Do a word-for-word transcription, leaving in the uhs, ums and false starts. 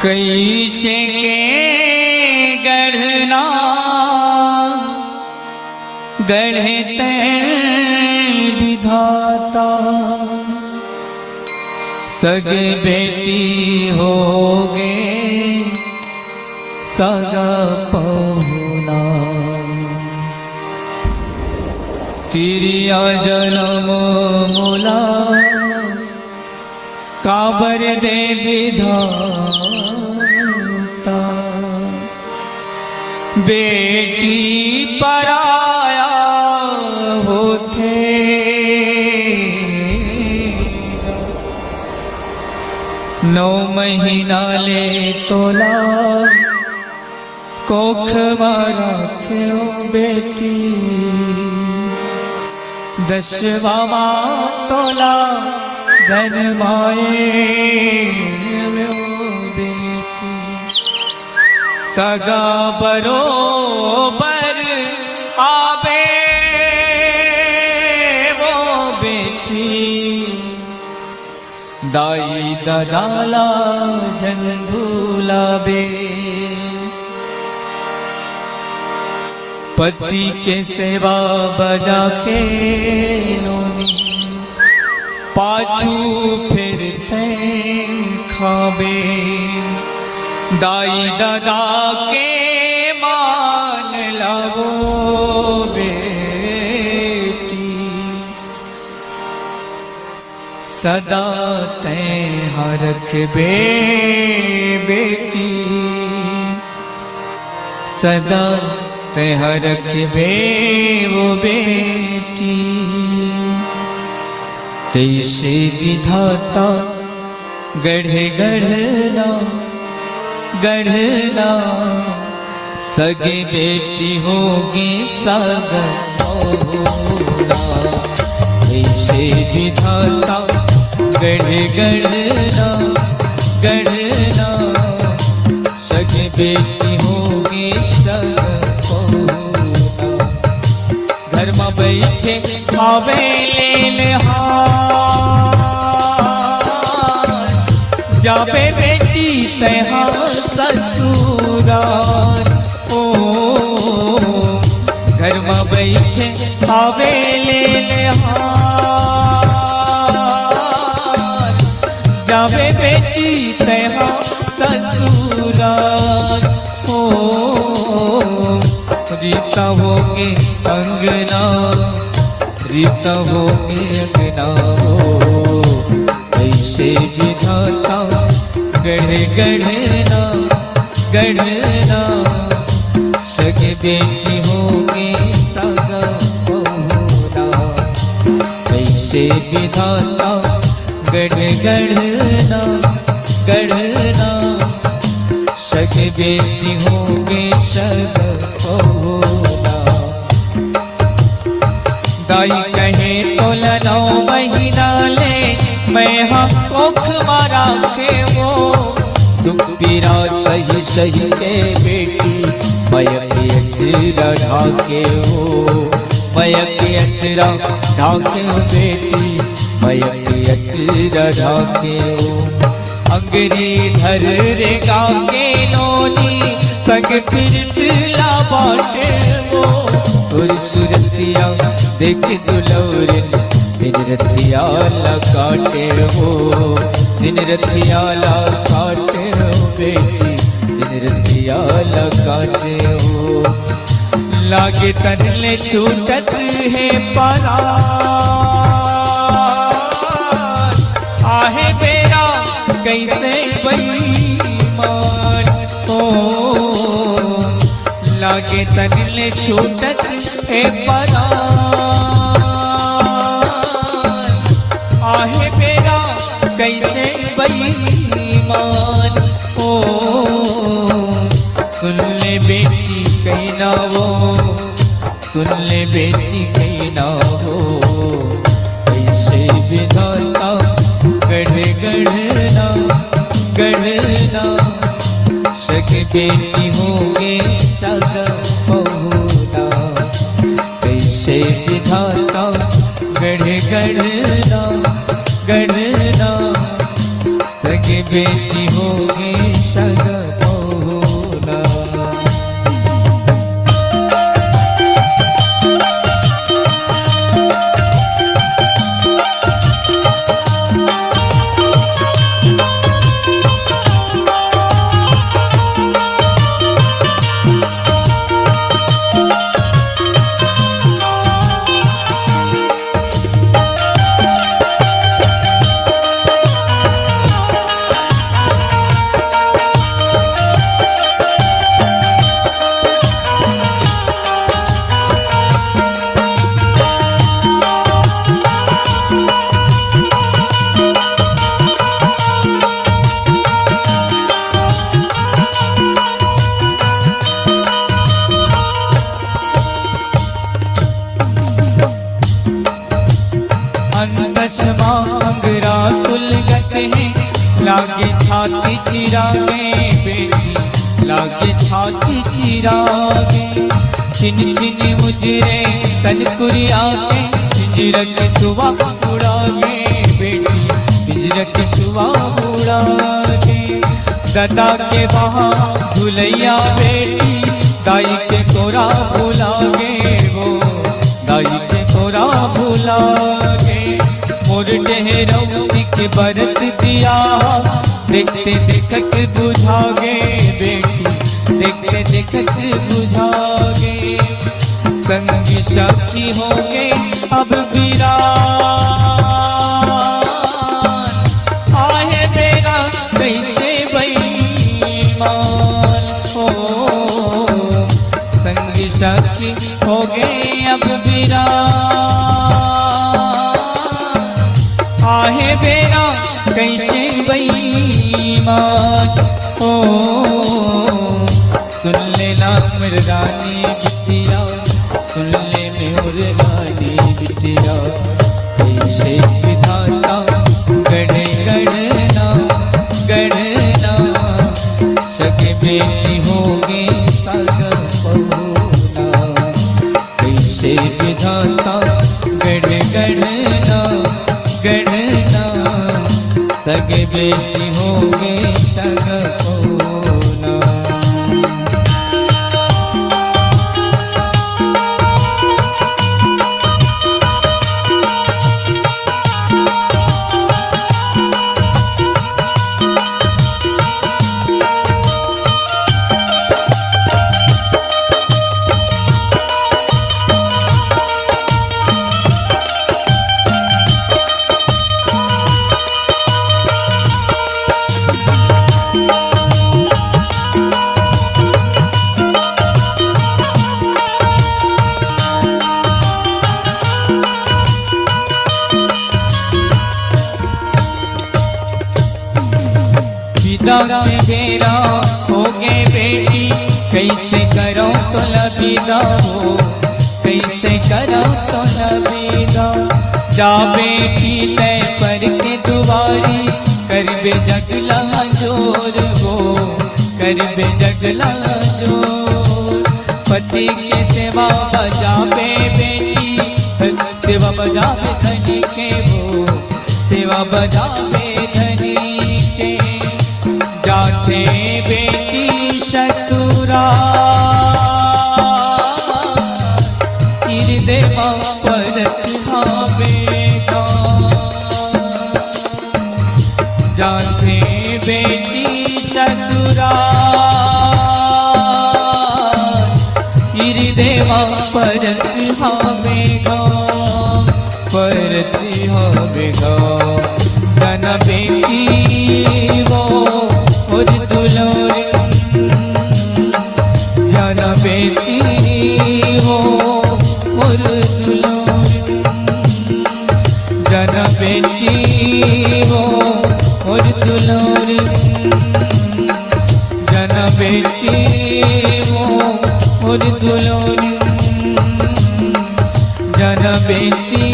कइसे के गढ़ना गढ़े तैं विधाता, सगे बेटी होगे सगा पहुना। तिरिया जनम मोला काबर दे विधाता, बेटी पराया होथे। नौ महीना ले तोला कोख म राखेंव बेटी, दसवां म तोला जनमाएंव बेटी। सगा बरोबर आबे वो बेटी, दाई ददा ला झन भुलाबे। पति के सेवा बजा के नोनी, पाछू फेर तैं खाबे। दाई ददा के मान ला वो बेटी, सदा तैं हा रखबे बेटी, सदा तैं हा रखबे वो बेटी। कइसे विधाता गढ़े गढ़ना, गढ़ना, सगे बेटी होगे सगा पहुना। कइसे विधाता गढ़े गढ़ना, गढ़ना, सगे बेटी होगे सगा पहुना। घर म बइठे हवे लेनहार, जाबे बेटी तैं हा ससुरार। ओ, घर म बइठे हवे लेनहार, जाबे बेटी तैं हा ससुरार। ओ, रीता होगे अंगना, रीता होगे अंगना हो। कइसे विधाता गढ़े गढ़ना, गढ़ना, सगे बेटी होगे सगा पहुना। कइसे विधाता गढ़े गढ़ना, गढ़ना, सगे बेटी होगे सगा पहुना। दाई कहे तोला नौ महीना ले मैं हा कोख म राखे वो, दुख पीरा सही सही के बेटी मया के अचरा ढाके वो, मया के अचरा ढाके वो बेटी, मया के अचरा ढाके वो। अंगरी धर रेंगा के नोनी, संग फिरत ला बाटे वो। तोर सुरतिया देख दुलौरिन, दिन रतिया ला काटे वो, दिन रतिया ला काटे वो बेटी, दिन रतिया ला काटे वो। लागे तन ले छूटत हे परान, आहे बेरा कइसे बेईमान हो। लागे तन ले छूटत हे परान, आहे बेरा कइसे बेईमान हो। सुन ले बेटी कहिना वो, सुन ले बेटी कहिना वो, कइसे विधाता गढ़े गढ़ना, गढ़ना, सगे बेटी होगे सगा पहुना। कइसे विधाता गढ़े गढ़ना, गढ़ना, सगे बेटी होगे संग पहुना। अंतस मांगरा सुलगत हे, लागे छाती चिरागे बेटी, लागे छाती चिरागे। छिन छिन मुजरे तन कुरियागे, पिंजरक सुवा उड़ागे बेटी, पिंजरक सुवा उड़ागे। ददा के बहा झुलैया बेटी, दाई के कोरा भुलागे वो, दाई के कोरा भुलागे। मोर डेहरौती के बरत दिया, देखते देखत बुझागे बेटी, देखते देखत बुझागे। संग सखी होगे अब बिरान, आहे बेरा कइसे बेईमान हो। संग सखी होगे अब बिरान, आहे बेरा कइसे बेईमान हो। सुन ले ना मोर रानी बिटिया, सुन ले मोर रानी बिटिया, कइसे विधाता गढ़े गढ़ना, गढ़ना, सगे बेटी होगे सागा पहुना। कइसे विधाता गढ़े गढ़ना, गढ़ना, सगे बेटी होगे सग पहुना। विदा के बेरा होगे बेटी, कइसे करौं तोला विदा हो, कइसे करौं तोला विदा। जा बेटी तैं पर के दुवारी, करबे जग ला जोर हो, करबे जग ला जोर। पति के सेवा बजाबे बेटी, सेवा बजाबे धनी के वो, सेवा बजाबे धनी के। जाथे बेटी ससुरार, हिरदे म परत हावे गा। जाथे बेटी ससुरार, हिरदे म परत हावे गा, परत हावे गा। जाना बेटी वो मोर दुलारी, जाना बेटी वो मोर दुलारी, जाना बेटी वो मोर दुलारी, जाना बेटी वो मोर दुलारी, जाना बेटी